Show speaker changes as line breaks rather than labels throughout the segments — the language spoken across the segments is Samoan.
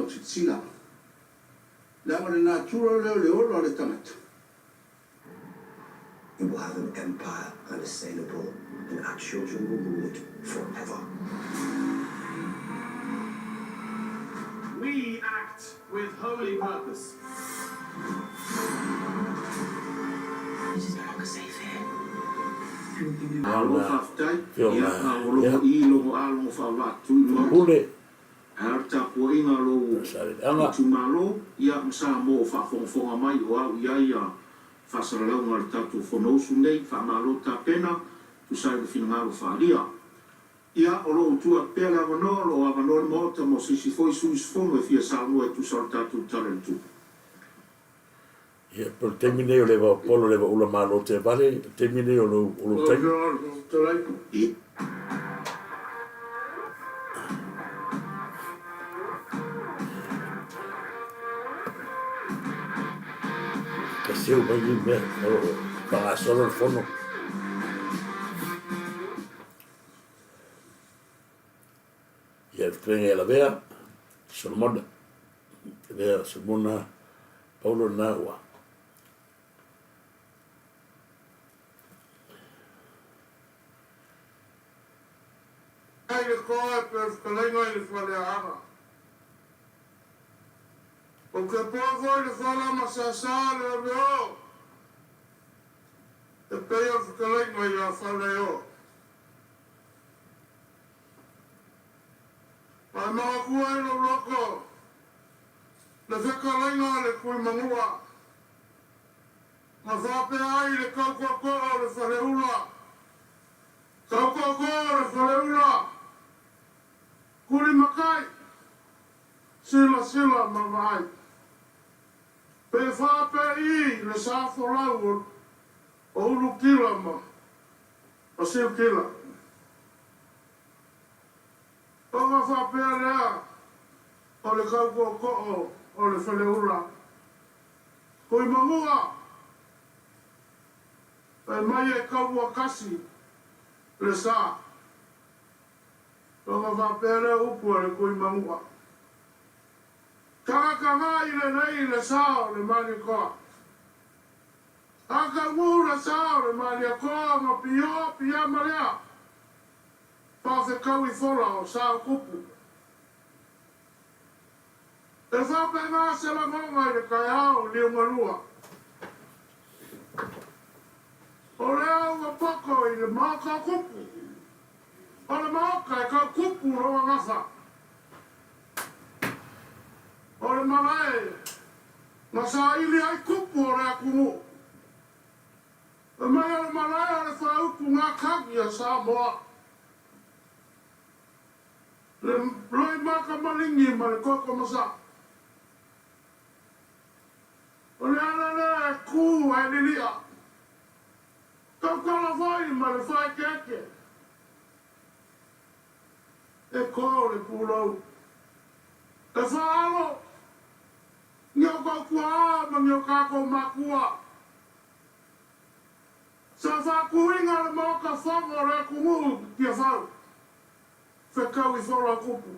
lau silasila. Leaga o le natura lea o le ola o le tagata.
You will have an empire unassailable and our children will rule it forever.
We act with holy purpose.
It is no longer safe here.
Malo
Ona
faafetai,
afioga
ia a o logo
ia
i logo a logo faavaa tui maota.
Pule
Ae a le tapuaiga a lou
Saleaga.
itumalo, ia ma Samoa o faafogafoga mai o au i ai a faasalalauga a le tatou Fonousu nei, faamalo tapena, tusa ai ma finagalo faaalia. Ia, o lo o tuu atu pea le avanoa, o lo o avanoa le Maota mo se isi foi sui usufono e fia saunoa e tusa o le tatou Tala i le Tupe.
Ia, pei o le taimi lenei o le Polo le Vaula Malo Teavale, o le taimi lenei o lou, o lou
Lau
taimi.
Afioga i le Fofoga Fetalai.
Ka seu mai ni mea o lo o faagasolo le fono. Ia, le fetalaiga ia Lavea, Solomona, Lavea Solomona Paulo lena ua
Ai le koa e pei o le fetalaiga i le faleaana. Ou te poa foi i le fala ma sasa le ave o, e pei o le fetalaiga ia Faleoa. Ae manatua ai lou loto le fetalaiga a le Tuimanua, na faapea ai le tautootoo o le Faleula, Tautootoo o le Faleula, Tulimatai, silasila ma vaai. Pe faapei le sa folau o Ulutila ma Siutila. Ona faapea lea o le tautootoo o le Faleula, Tuimanua, fai mai e taua tasi le sa. Ona faapea lea o upu a le Tuimanua, Tagatagai lelei le sa o le Malietoa. A taunuu le sa o le Malietoa ona pio piama lea. Faafetau i fola o sa o tupu. E faapena se lagona i le taeao liugalua. O lea ua poto i le maota o tupu. O le maota e tau tupu lona gafa. O le malae na saili ai tupu o le atunuu. Fai mai o le malae o le faaupu gatagi a Samoa, le loimata maligi ma le toto masaa. O le ala lea e ku ae lilia, tautala foi ma le faaeteete, e to le pulou, e faaalo ni o tou tuaa ma ni o tatou matua. Sa faatuina le Maota Fono o le atunuu i Tiafau, fetau i fola o tupu,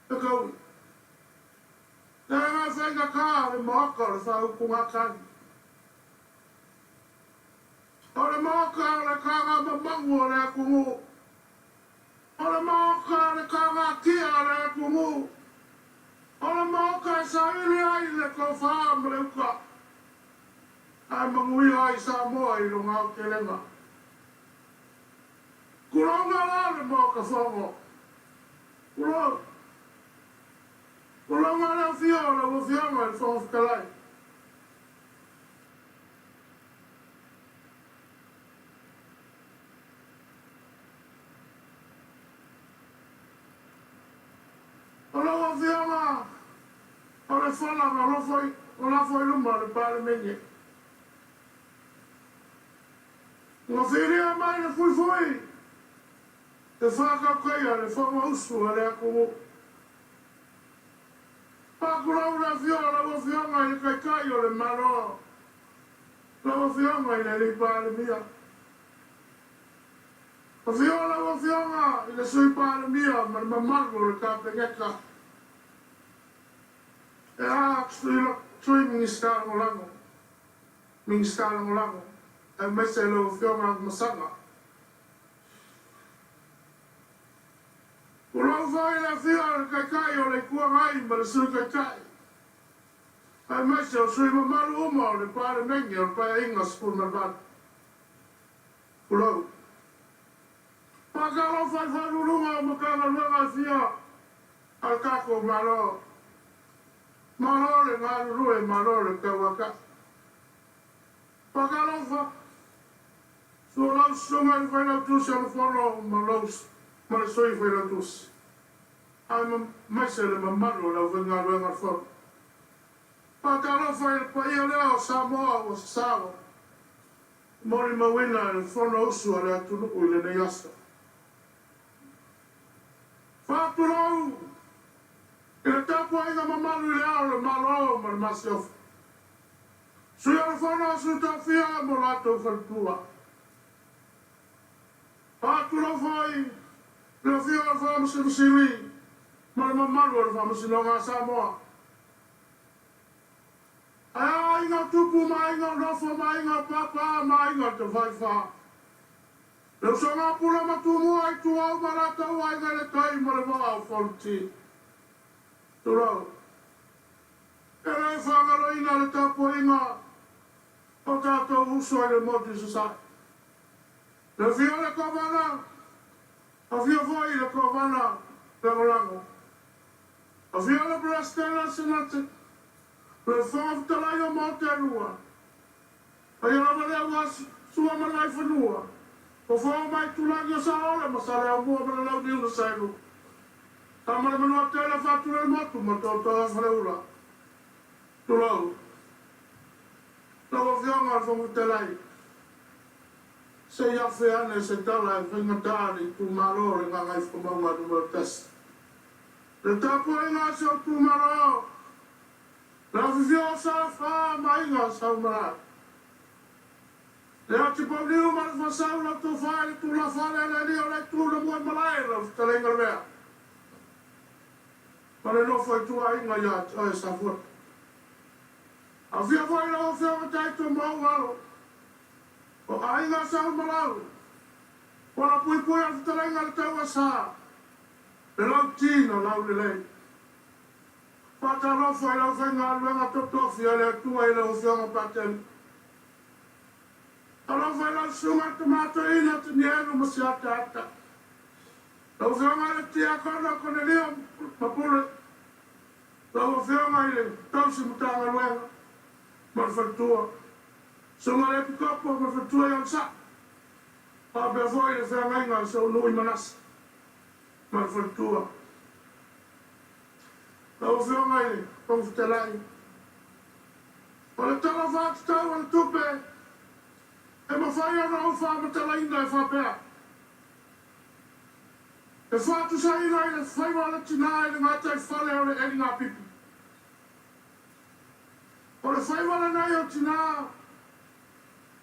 fetau i. Leaga e faigata le Maota o le faautugatagi. O le Maota o le tagamamanu o le atunuu. O le Maota o le tagatia o le atunuu. O le Maota e saili ai le tofa ma le uta. Ae manuia ai Samoa i lona aotelega. Tulouna la le Maota Fono. Tulou. Tulouna le afio o lau Afioga i le Fofoga Fetalai. O lau Afioga o le fala na lafo i luma o le Palemene. Ua filia mai le fuifui e faatautaia le Fonousu a le atunuu. Faatulou le afio o lau Afioga i le Taitai o le Malo, lau Afioga i le Alii Palemia. Afio lau Afioga i le Sui Palemia ma le mamalu o le Kapeneta. atu i lau Sui Minisita Lagolago, Minisita Lagolago, aemaise lau Afioga Afamasaga. Tulou foi le afio o le Taitai o le Itu Agai ma le Sui Taitai, aemaise o sui usufono mamalu uma o le Palemene o le Paeaiga 18. Tulou. Faatalofa i Faauluuluga o Matagaluega e fia a le tatou Malo. Malo le galulue, malo le tauatai. Faatalofa, suo lau Susuga i le Failautusi o le Fono ma lou ma le Sui Failautusi, aemaise le mamalu o le aufaigaluega a le Fono. Faatalofa i le paia lea o Samoa ua sasao ua molimauina i le Fonousu a le atunuu i lenei aso. Faatulou i le tapuaiga mamalu i Le Ao o le Malo ma le Masiofo, Sui o le Fono a Sui Tofia ma o latou faletua. Faatulou foi i le Afioga i le Faamasino Sili ma le mamalu o le Faamasinoga a Samoa. Ae a aiga o Tupu ma aiga o Nofo ma aiga o Papa ma aiga o Tafaifa. Le usoga a Pule ma Tumua, Ituau ma latou aiga i le tai ma le vaa o Fonoti. Tulou. E le faagaloina le tapuaiga o tatou uso i le motu i Sasae. Le afio o le Kovana, afio foi le Kovana Lagolago. Afio le Peresetene o le Senate, le Fofoga Fetalai o Maota e lua. Paia lava lea ua sua ma le vaifanua, ua foao mai Tulagi o Saole ma Saleaaumua ma le Launiu na Saelu. Tama le Manuatele Faatuiolemotu ma Tootoo Faleula. Tulou. Lau Afioga i le Fofoga Fetalai, se i afe ane se tala e faigata le itumalo o le Gagaifomauga Nu.1. Le tapuaiga a si ou itumalo, Le afifio o Sa, Fa ma Aiga Saumalae. Le Atipouniu ma le Fasau lau tofa i le tulafale a le alii o le itu na muaimalae lau fetalaiga le mea ma le nofo ituaiga ia te oe Safuata. Afio foi lau afioga Taito ma ou alo o Aiga Saumalau, Pola puipui a le fetalaiga le Taua Sa, le Lauti na laulelei. Faatalofa i le aufaigaluega totofi a le Atua i lau Afioga Patele. Talofa i lau Susuga i le Tama Toeaina Tinielu ma Siataata, lau Afioga i le Tiakono Konelio Mapule, lau Afioga i le Tausi Matagaluega ma le Faletua, Susuga i le Epikopo ma le Faletua i Alsai, faapea foi le feagaiga a si ou nuu i Manase ma le Faletua. Lau Afioga i le Fofoga Fetalai, o le Tala Faatatau o le Tupe e mafai ona ou faamatalaina e faapea, E faatusaina i le faiva o le tinā i le gataifale o le eligapipi. O le faiva lenei o tinā,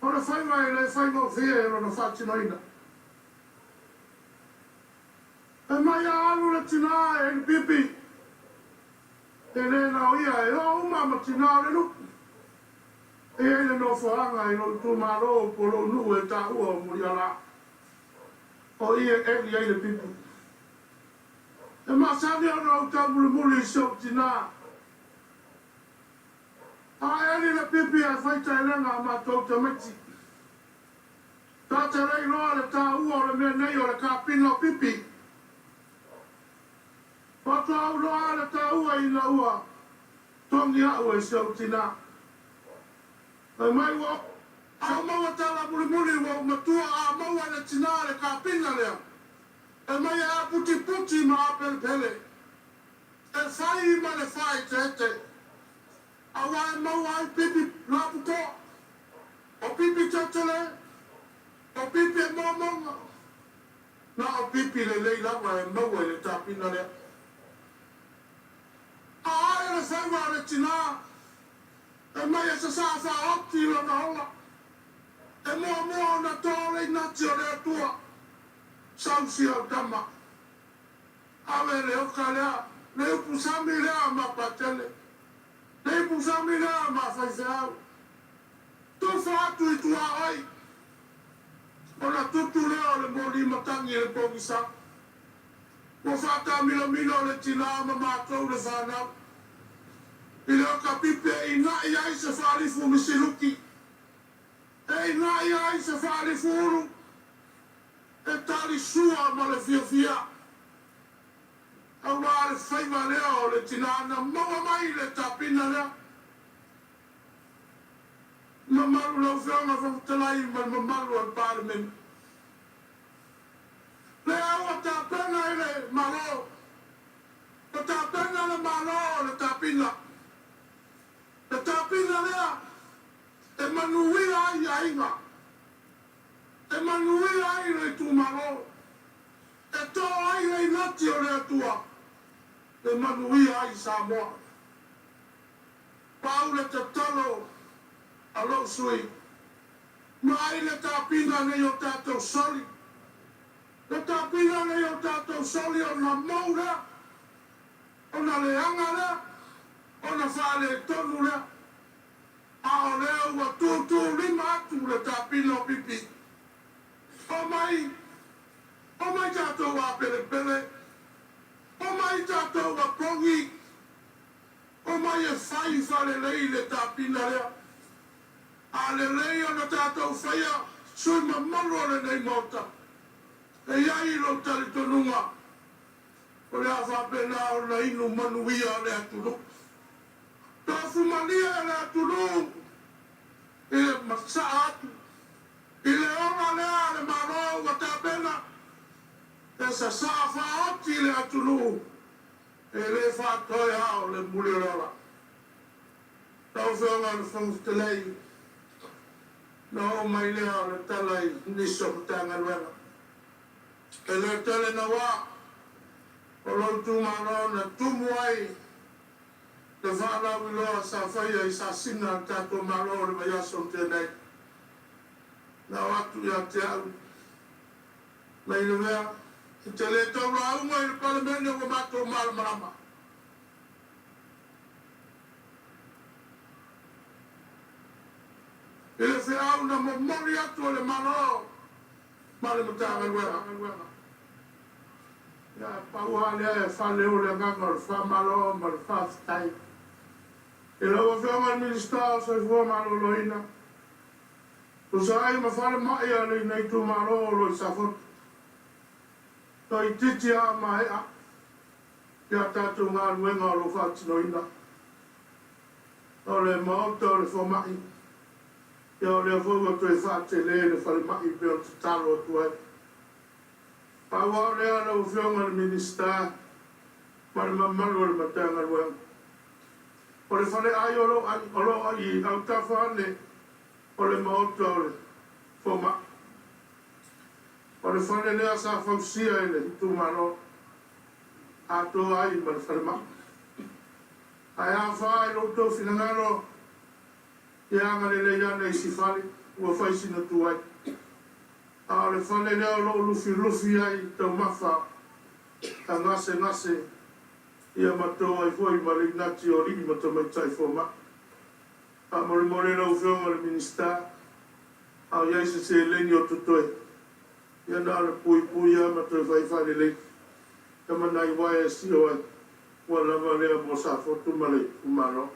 o le faiva e le faigofie lona faatinoina. Fai mai a alu le tina e eli pipi, e le na o ia e oo uma ma tina o le nuu. E i ai le nofoaga i lou itumalo po o lou nuu e taua o Muliala. O i e eli ai le pipi. E masani ona ou taumulimuli i si ou tina. A eli le pipi ae fai taelega a matou tamaiti. Ta te le iloa le taua o le mea nei o le kapina o pipi. Faatoa ou iloa le taua ina ua togi a'u e si ou tina. Fai mai ua ou maua tala mulimuli ua ou matua a maua e le tina le kapina lea e mai e aputiputi ma apelepele e fai ma le faaeteete aua e maua ai pipi laputoa. O pipi tetele, o pipi e momoga, na o pipi lelei lava e maua i le tapina lea. A ae le faiva o le tinā, e mai e sasaa faaoti i lona ola, e muamua ona tō le inati o le Atua, sau si au tama, ave le oka lea, le upu sami lea a Mapatele. sami lea ma faifeau. Tufa atu i tuaoi, ona tutu lea o le moli matagi i le pogisa. Ua faatamilamila le tina ma matou le fanau. I le oka pipi e ina'i ai se faalifu misiluki, e ina'i ai se faalifu ulu, e talisua ma le fiafia. Auā le faiva lea o le tinā na maua mai le tapina lea. Mamalu lau Afioga i le Fofoga Fetalai ma le mamalu o le Palemene. Lea ua tapena i le Malo, ua tapena le Malo le tapina. Le tapina lea e manuia ai aiga, e manuia ai le itumalo, e to ai le inati o le Atua, e manuia ai Samoa. Pau le tatalo a lou sui, ma ai le tapina nei o tatou soli. Le tapina nei o tatou soli ona mou lea, ona leaga lea, ona faaletonu lea. A o lea ua tutu lima atu le tapina o pipi. Omai, omai tatou apelepele, omai tatou apogi, omai e fai faalelei le tapina lea. A lelei ona tatou faia, sui mamalu o lenei Maota, e i ai lou talitonuga o le a faapena ona inu manuia le atunuu. Tofu malie le atunuu i le masaa atu i le ola lea a le Malo ua tapena e sasaa faaoti le atunuu e le faatoe ao le muli o le ola. Lau Afioga i le Fofoga Fetalai, na oo mai lea o le tala i nisi o Matagaluega. E le tele naua o lou itumalo na tumu ai le faalauiloa sa faia i sasina a le tatou Malo o le vaiaso na tea nei. Na o atu ia te au mai le mea, e te le tau lauga i le Palemene ua matou malamalama. I le feau na momoli atu e le Malo ma le Matagaluega. Ia, pau lava lea e faaleo le agaga o le faamalo ma le faafetai i lau Afioga i le Minisita o Soifua Maloloina, tusa ai ma falemai a lenei itumalo o lo o i Safotu. Toeitiiti lava maea ia tatou galuega o lo o faatinoina. O le Maota o le Fomai, ia o lea foi ua toe faatele le falemai pei ona tatalo atu ai. Pau lava o lea lau Afioga i le Minisita ma le mamalu o le Matagaluega. O le faleai o lo o i autafa ane o le Maota o le Fomai. O le fale lea sa fausia e le itumalo atoa ai ma le falemai. Ae afa i lo outou finagalo ia agalelei ane i si fale ua fai sina tuai. A o le fale lea o lo o lufilufi ai taumafa a gasegase ia ma to ai foi ma le inati o alii ma tamaitai fomai. Faamolemole lau Afioga i le Minisita, a o i ai se seleni o totoe, ia na o le puipui lava ma toe fai faalelei ia ma nai uaea e sio ai, ua lava lea mo Safotu ma le itumalo.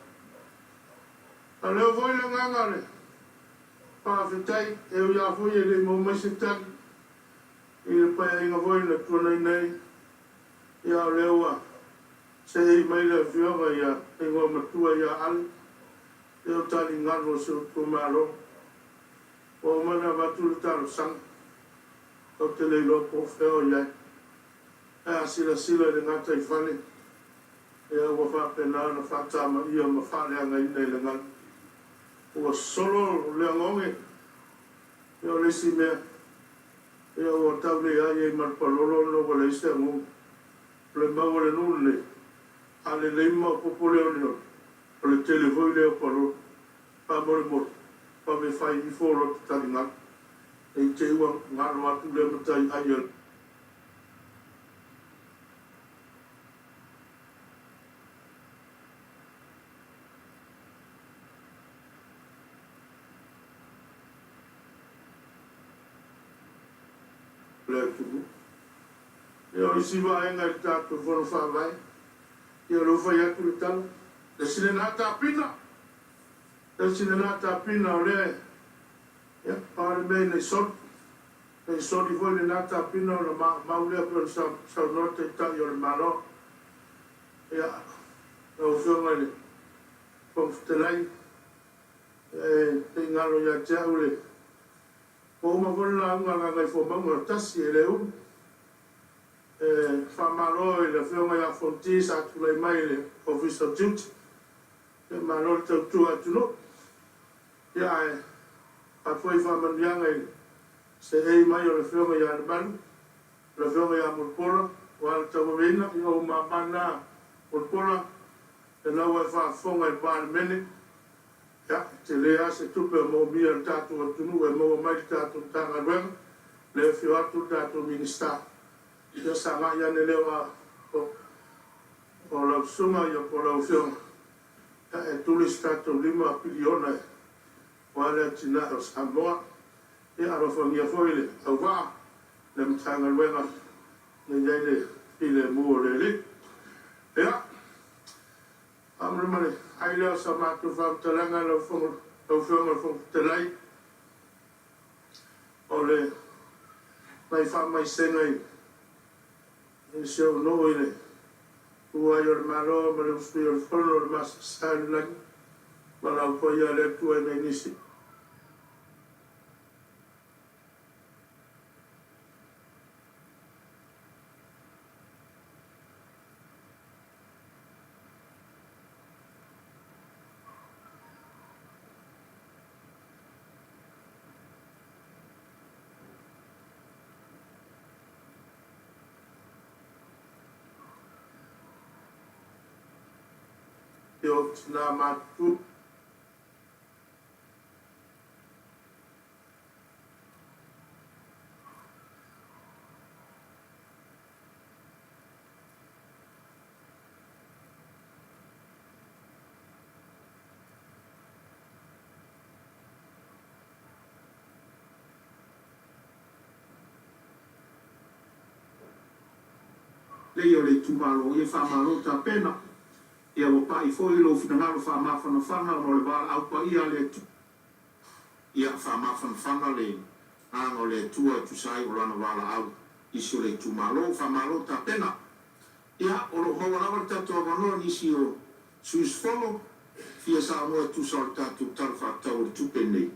A leo foi le agaga o le faafetai, e ui lava foi e le i maua mai se tali i le paeaiga foi na tuanai nei, ia o lea ua seei mai le Afioga ia Igoamatua ia Ale, ia o taligalu o si ou itumalo. Ua uma ona avatu le talosaga, ou te le iloa po o fea o i ai. Ae a silasila i le gataifale, ia ua faapena ona faatamaia ma faaleagaina i le galu. Ua solo le agoge, ia o le isi mea, ia ua tau leai ai ma le palolo ona ua leai se agoge. O le mau a le nuu lenei, a lelei ma maopoopo le oneone, o le tele foi lea o palolo. Faamolemole, vave fai ifo lota taligalu, ne i te i ua galo atu lea matai ai a le atunuu. Ia, o isi vaega i le tatou Fono Faavae, ia o lea ua fai atu le tala, tasi lena tapina, tasi lena tapina o lea, ia, pau le mea ina i soli, ina i soli foi lena tapina ona maumau lea pei ona saunoa le Taitai o le Malo. Ia, lau Afioga i le Fofoga Fetalai, e te i galo ia te au le Ua uma foi le lauga a Gagaifomauga 1 e le umi. E faamalo i le Afioga ia Fonti sa tulai mai i le Ofisa o Tiute. Ia malo le tautua atunuu. Ia ae avatu foi faamanuiaga i le seei mai o le Afioga ia Lemalu, o le Afioga ia Mulipola aua le tauaveina. Ia o ou mama na Mulipola, lena ua e faafofoga i le Palemene. Ia, e tele lava se tupe o moomia e le tatou atunuu e maua mai le tatou Matagaluega, lea e afio atu le tatou Minisita, ia sagai ane lea o, o lau susuga ia po o lau afioga, ia e tuli se tatou $5 piliona aua le atinae o Samoa. Ia alofagia foi le auvaa, le Matagaluega ia i ai le filemu o le Alii. Ia. Faamolemole ai lea o sa matou faamatalaga lau Afioga i le Fofoga Fetalai, o le nai faamaisega i si ou nuu i le tu ai o le Malo ma le Usui o le Fono o le Masasae o le Lagi ma lau paia le Atua i nai nisi. O tina matutua.
Lei o le itumalo ia faamalo tapena ia ua pai foi lou finagalo faamafanafana ona o le valaau paia a le Atua. Ia faamafanafana le Agaga o le Atua e tusa ai o Lana valaau i si o le itumalo. Faamalo tapena. Ia, o lo o maua lava le tatou avanoa nisi o sui usufono fia saunoa e tusa o le tatou Tala Faatatau o le Tupe lenei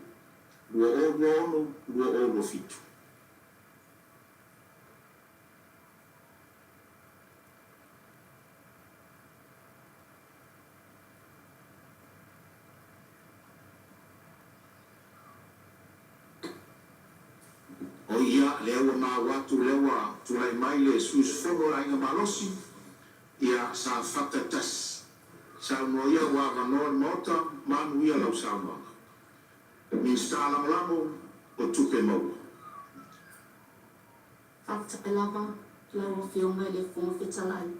2026, 2027. O ia, lea ua maua atu lea ua tulai mai le sui usufono o le Aiga Malosi, ia Safata 1. Saunoa ia ua avanoa le Maota, manuia lau saunoaga. Minisita Lagolago o Tupe Maua.
Faafetai lava lau Afioga i le Fofoga Fetalai.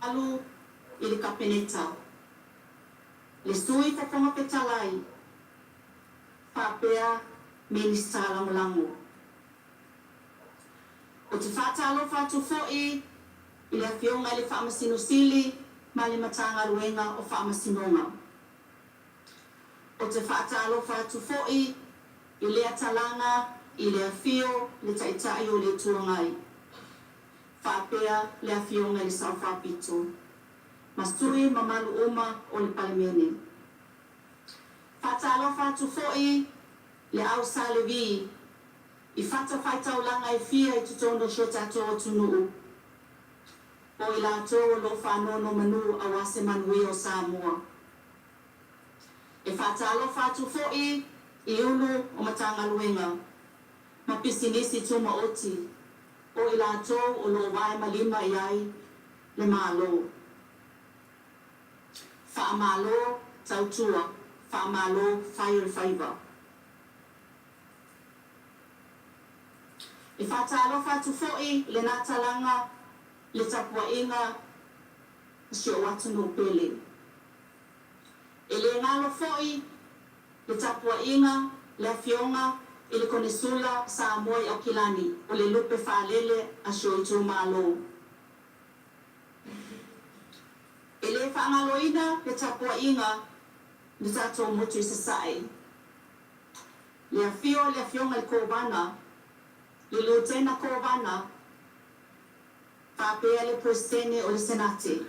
Alu i le Kapeneta, le Sui Fofoga Fetalai faapea Minisita Lagolago. Ou te faatalofa atu foi i le Afioga i le Faamasino Sili ma le Matagaluega o Faamasinoga. Ou te faatalofa atu foi i lea talaga i le afio le Taitai o le Itu Agai faapea le Afioga i le Sao Faapito ma sui mamalu uma o le Palemene. Faatalofa atu foi. Le Au Sa Levi, i fatafaitaulaga e fia i totonu o si o tatou atunuu, o i latou o lo o faanonomanu aua se manuia o Samoa. E faatalofa atu foi i Ulu o Matagaluega ma Pisinisi Tumaoti o i latou o lo o vae ma lima i ai le Malo. Faamalo tautua, faamalo fai o le faiva. E faatalofa atu foi i lena talaga i le tapuaiga a si ou atunuu pele. E le galo foi le tapuaiga le Afioga i le Konesula Samoa i Aukilani, o le lupe faalele a si ou itumalo. E le faagaloina le tapuaiga le tatou motu i Sasae. Le afio o le Afioga i le Kovana, le Lutena Kovana, faapea le Peresetene o le Senate.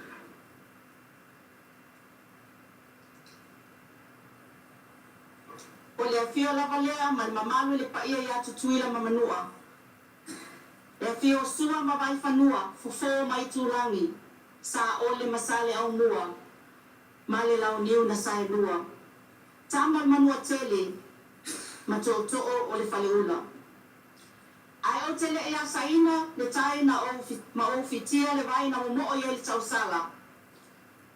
O le afio lava lea ma le mamalu i le paia ia Tutuila ma Manua. Le afio o Sua ma Vaifanua, Fofo ma Aitulagi, Saole ma Saleaaumua ma le Launiu na Saelua. Tama o le Manuatele ma Tootoo o le Faleula. Ae ou te le i asaina le tai na ou ma ou fitia le vai na momoo i ai le tausala.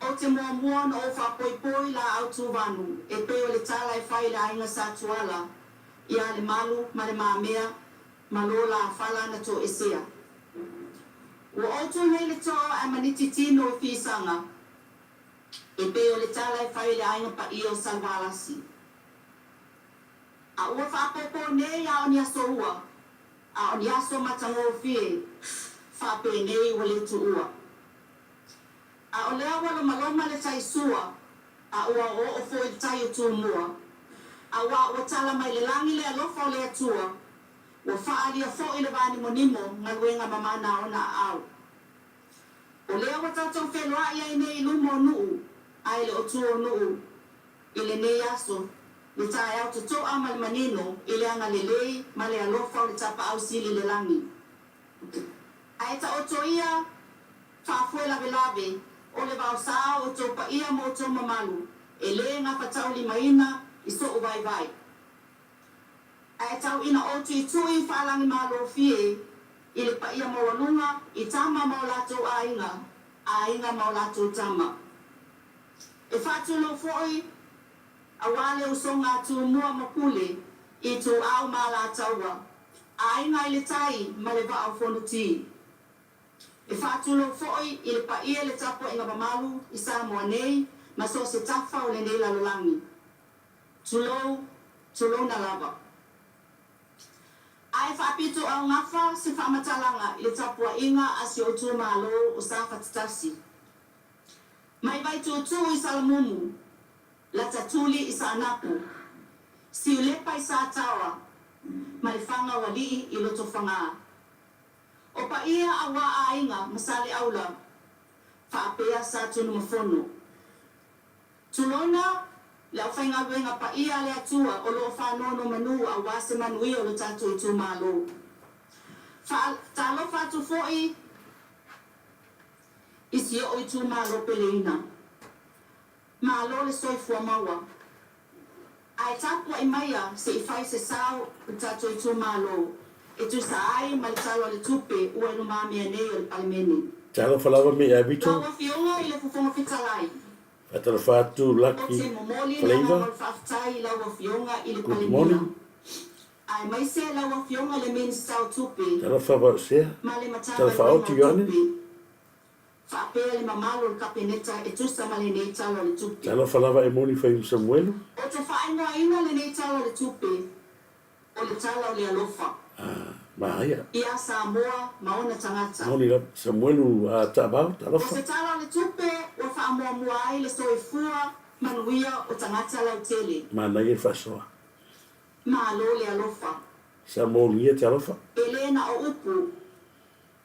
Ou te muamua ona ou faapoipoi laau tuvanu e pei o le tala e fai i le aiga Sa Tuala ia Lemalu ma Le Mamea ma lo la fala na toesea. Ua ou tu nei le too ae maniti tino i fisaga e pei o le tala e fai i le aiga paia o Salevalasi. A ua faapopo nei a o ni aso ua, a o ni aso matagofie, faapenei ua le tuua. A o lea ua lomaloma le tai sua, a ua oooo foi le tai o Tumua, aua ua tala mai le lagi le alofa o le Atua, ua faaalia foi le vanimonimo galuega mamana a ona aao. O lea ua tatou feloai ai nei i luma o nuu, ae le o tua o nuu, i lenei aso, le taeao totoa ma le manino i le agalelei ma le alofa o le Tapaau Sili i le lagi. Ae taoto ia faafoe lavelave o le vaosa o outou paia ma outou mamalu e lē gafataulimaina i so'u vaivai. Ae tau ina ou tuitui faalagimalofie i le paia maualuga i tama ma o latou aiga, aiga ma o latou tama. E faatulou foi aua le usoga a Tumua ma Pule, Ituau ma Alataua, Aiga i le Tai ma le Vaa o Fonoti. E faatulou foi i le paia i le tapuaiga mamalu i Samoa nei ma so o se tafa o lenei lalolagi. Tulou, tulouna lava. Ae faapitoaugafa se faamatalaga i le tapuaiga a si ou itumalo o Safata 1. Mai Vaituutuu i Salamumu, Latatuli i Saanapu, Siulepa i Sataoa ma le Fagaualii i Lotofaga. O paia aua aiga ma Saleaula faapea Satunumafono. Tulouna le aufaigaluega paia a le Atua o lo o faanonomanu aua se manuia o lo tatou itumalo. Faatalofa atu foi i si ou itumalo peleina. Malo le soifua maua. Ae tapuai maia se i fai se sao o le tatou itumalo e tusa ai ma le Tala o le Tupe ua i lumamea nei o le Palemene.
Talofa lava me ia Vito.
Lau Afioga i le Fofoga Fetalai,
Faatalofa atu
ou
Lucky
te momoli le
Faleivah.
agaga o le faafetai i lau Afioga i le
Good
Palemia,
morning.
aemaise lau Afioga i le Minisita o Tupe
Talofa Vaosea.
ma le
Talofa
Matagaluega
Oti
o
Ioane.
Tupe. Faapea le mamalu o le Kapeneta e tusa ma lenei Tala o le Tupe.
Talofa lava e moni Faimu Samuelu.
Ou te faainoaina lenei Tala o le Tupe, o le Tala o le Alofa.
Ah, manaia.
Ia Samoa ma ona tagata.
Moni lava Samuelu a Taavao,
O
talofa.
se Tala o le Tupe ua faamuamua ai le soifua manuia o tagata lautele.
Manaia le faasoa.
Malo le alofa.
Samoa ulugia talofa.
E le na o upu.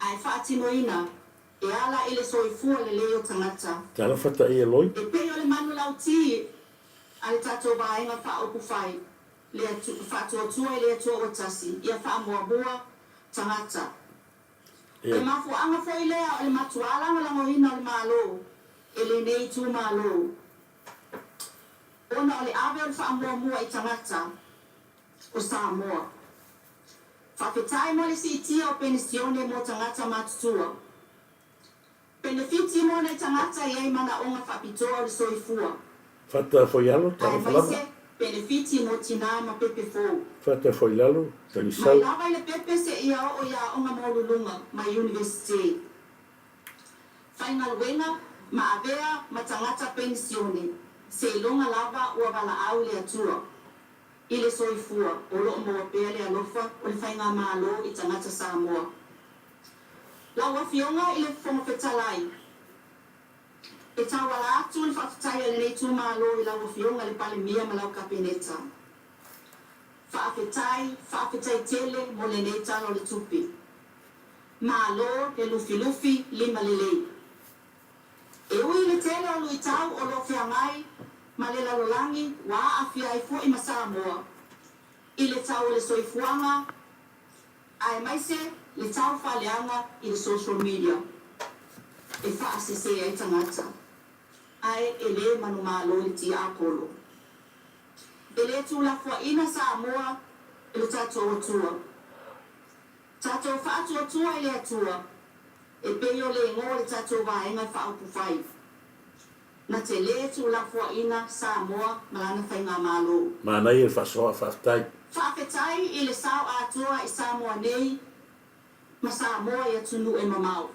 Ae faatinoina e ala i le soifua lelei o tagata.
Talofa ta ia loi.
E pei o le manu lauti a le tatou Vaega Faaupufai. Le Faatuatua i le Atua ua Tasi, ia faamuamua tagata. O le mafuaaga foi lea o le matuā lagolagoina o le Malo e lenei itumalo, ona o le ave o le faamuamua i tagata o Samoa. Faafetai mo le siitia o penisione mo tagata matutua. Penefiti mo nai tagata e i ai manaoga faapitoa o le soifua.
Fata Foialo, talofa lava.
Aemaise penefiti mo tinā ma pepe fou.
Fata Foilalo,
Mai
talisau.
lava i le pepe seia oo i aoga maualuluga ma iunivesite. Faigaluega ma avea ma tagata penisione seiloga lava ua valaau le Atua i le soifua o lo o maua pea le alofa o le Faigamalo i tagata Samoa. Lau Afioga i le Fofoga Fetalai, e tauala atu le faafetai a lenei itumalo i lau Afioga i le Palemia ma lau Kapeneta. Faafetai, faafetai tele mo lenei Tala o le Tupe. Malo le lufilufi lima lelei. E ui i le tele o luitau o lo o feagai ma le lalolagi ua aafia ai foi ma Samoa i le tau o le soifuaga, aemaise le tau faaleaga i le social media e faasese ai tagata, ae e le manumalo le tiapolo. E le tuulafoaina Samoa e lo tatou Atua. Tatou faatuatua i le Atua e pei o le igoa o le tatou Vaega Faaupufai. Na te le tuulafoaina Samoa ma lana faigamalo.
Manaia le faasoa, faafetai.
Faafetai i le sao atoa i Samoa nei ma Samoa i atunuu e mamao.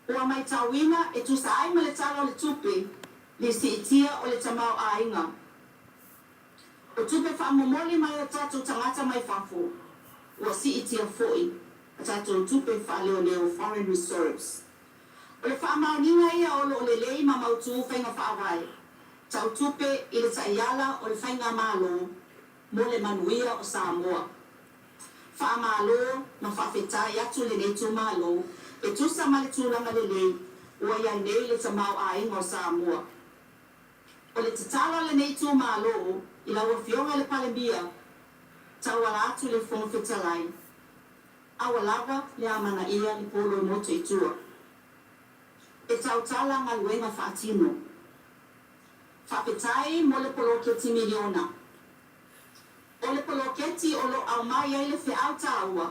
Ua maitauina e tusa ai ma le Tala o le Tupe le siitia o le tamaoaiga. O tupe faamomoli mai o tatou tagata mai fafo, ua siitia foi a tatou tupe faaleoleo foreign reserves. O le faamaoniga ia o lo o lelei ma mautu faiga faavae tau tupe i le taiala o le Faigamalo mo le manuia o Samoa. Faamalo ma faafetai atu lenei itumalo e tusa ma le tulaga lelei ua i ai nei le tamaoaiga o Samoa. O le tatalo a lenei itumalo i lau Afioga i le Palemia, tauala atu i le Fofoga Fetalai, Aua lava le amanaia le polo i motu i tua. E tautala galuega faatino. Faafetai mo le poloketi miliona. O le poloketi o lo o aumai ai le feau taua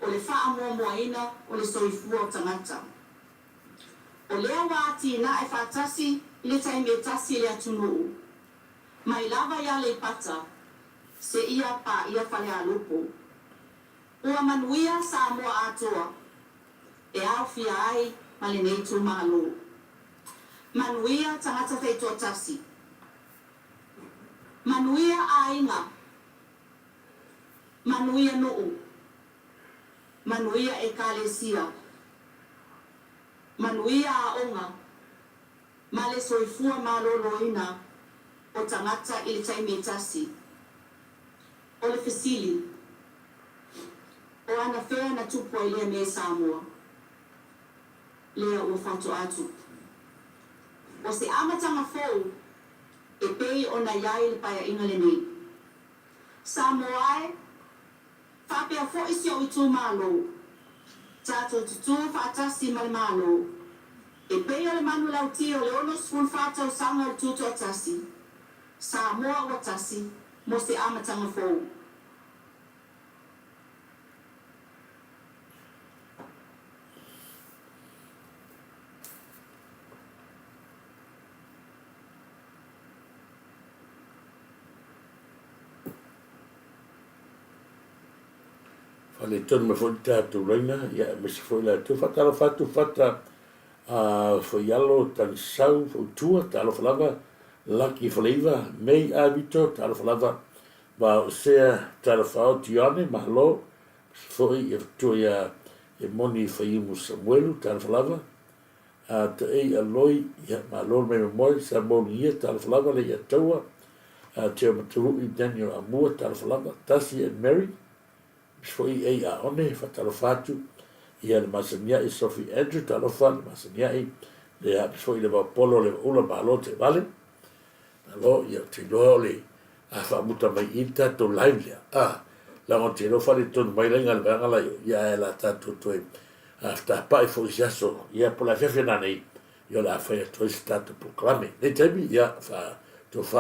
o le faamuamuaina o le soifua o tagata. O lea ua atinae faatasi i le taimi e tasi le atunuu, mai lava i Aleipata seia paia Falealupo. Ua manuia Samoa atoa e aofia ai ma lenei itumalo. Manuia tagata taitoatasi. Manuia aiga. Manuia nuu. Manuia Ekalesia. Manuia aoga ma le soifua maloloina o tagata i le taimi e tasi. O le fesili, O anafea na tupu ai lea mea i Samoa? Lea ua faatoa tupu. O se amataga fou e pei ona i ai le Paeaiga lenei. Samoa e, faapea foi si ou itumalo, tatou tutū faatasi ma le Malo, e pei o le manulauti o le 64 tausaga o le Tutoatasi, Samoa ua tasi mo se amataga fou.
Faaletonu mai foi le tatou laina, ia aemaise foi latou. Faatalofa atu Fata a Foialo, Tanisau, Fautua, talofa lava, Lucky Faleiva, May Avito, talofa lava, Vaosea, Talafao, Tione, malo, aemaise foi ia Fatua ia Emoni Faiumu Samuelu, talofa lava, a Taei Aloi, ia malo le mai mamoe, Samoa Lugia, talofa lava, Leia Taua, a Teo Mataru'i, Daniel Amua, talofa lava, Tasi and Mary, Foi ei a one, faatalofa atu ia le masania'i Sophie Andrew, talofa le masania'i le haapi foi le vaopolo le ula malo te vale. Malo, ia ou te iloa o le a faamuta mai i le tatou live lea, a, leaga ou te iloa faaletonu mai la i galuega la i o, ia ae o le a tatou toe tapa'i foi i se aso, ia po o le afiafi nanei, ia o le a fai atu ai se tatou polokalame. I lenei taimi, ia, faatofa.